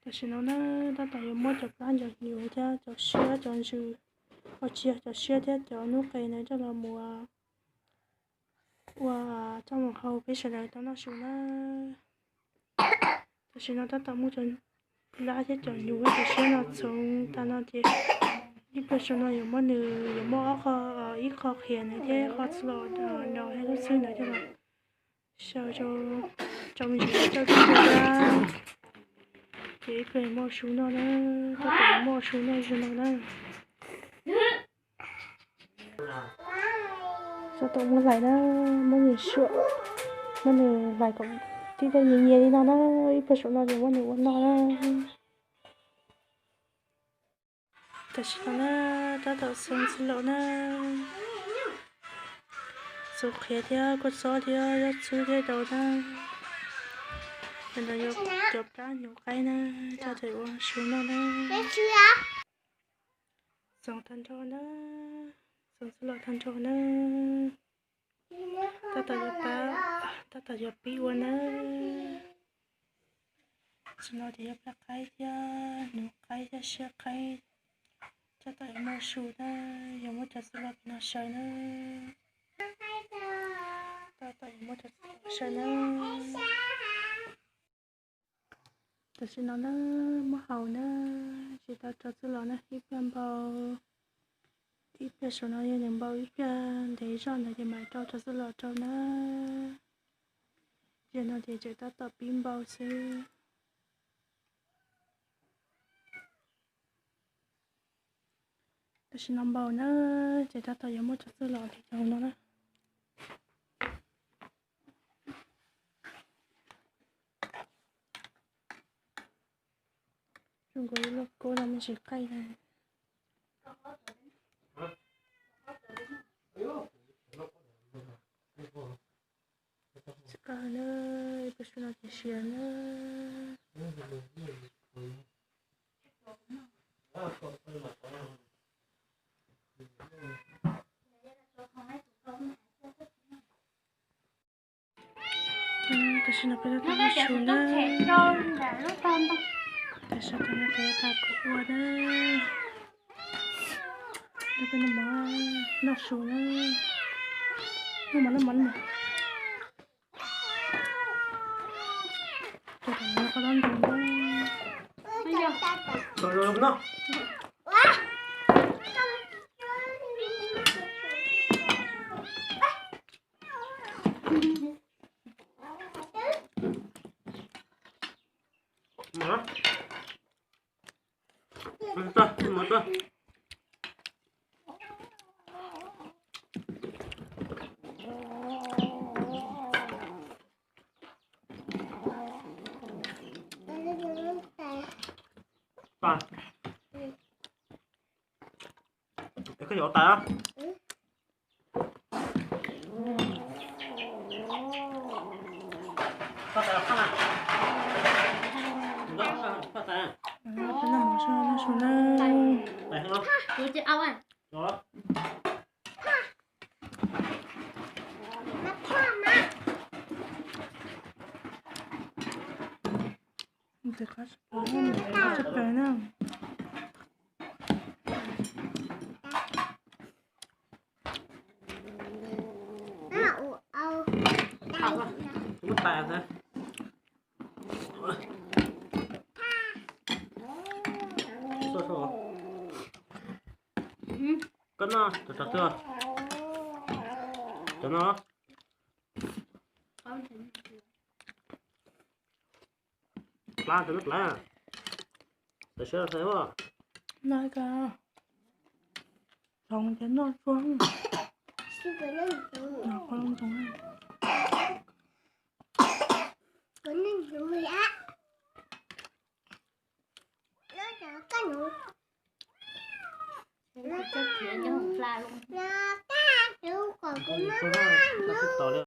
Tam sim no na, tab tom yuav muab cov plab ncov hnyuv thiab cov siab cov ntsws, ua tsis yog cov siab thiab cov hnub qes na coj los mus ua coj mus hau peb sawv daws tau noj su na. Tam sim no tab tom muab cov plab thiab cov hnyuv thiab cov siab no txhoov tag no ces ib pliag saum no yuav muab nws, yuav muab ob qho, ib qho qhiav ntawd thiab ib qho txhua los no thiab lub xwb ntawd coj los xyaw rau tsoom ntsis coj rau ntawd. Ces ib pliag yuav muab su noj na, tab tom muab su noj zoo no na. Tab tom muab hlais na, muab nws suam, muab nws hlais kom tib daim nyias nyias li no na, ib pliag saum no ces muab nws ua noj na. Tam sim no na, tab tom txhoov txhua los na, txhoov qhiav thiab kua txob thiab zaub txhwb thiab rau na. Cov no yog cov plab hnyuv qaib na, tab tom ua su noj na. Txhoov tag nrho na, txhoov txhua los tag nrho na. Tab tom yuav pab, tab tom yuav pib ua na. Tam sim no ces yuav plab qaib thiab hnyuv qaib thiab siab qaib, tab tom yuav muab su na, yuav muab cov txhua los no xyaw na. Tab tom yuav muab cov txhua los xyaw na. Tam sim no na, muab hau na, tsis tau rau txhua los na, ib pliag npau, ib pliag saum no yog nws npau ib pliag ntev zog ntawd ces mam rau cov txhua los rau na. Yog no ces tseem tab tom pib npau xwb. Tam sim no npau na, ces tab tom yuav muab cov txhua los li cov no na. Zoo nkaus li loj kub no me ntsis qaij na. Tsis qab na, ib pliag saum no ces siav na. Tam sim no peb tab tom muab su na. Tam sim no peb tab tom ua na. Peb noj mov, noj su na. Noj mov, noj mov, noj mov. Rau tom no qhov dob ntoo na. Es koj yuav tas. Peb noj mov seb noj su na. Tus qab tshaj plaws na. Koj noj cov twg? Cov no. Plab, cov no plab. Tam sim no, no ka, thov cov noj tsuag. Qhov loo ntoo.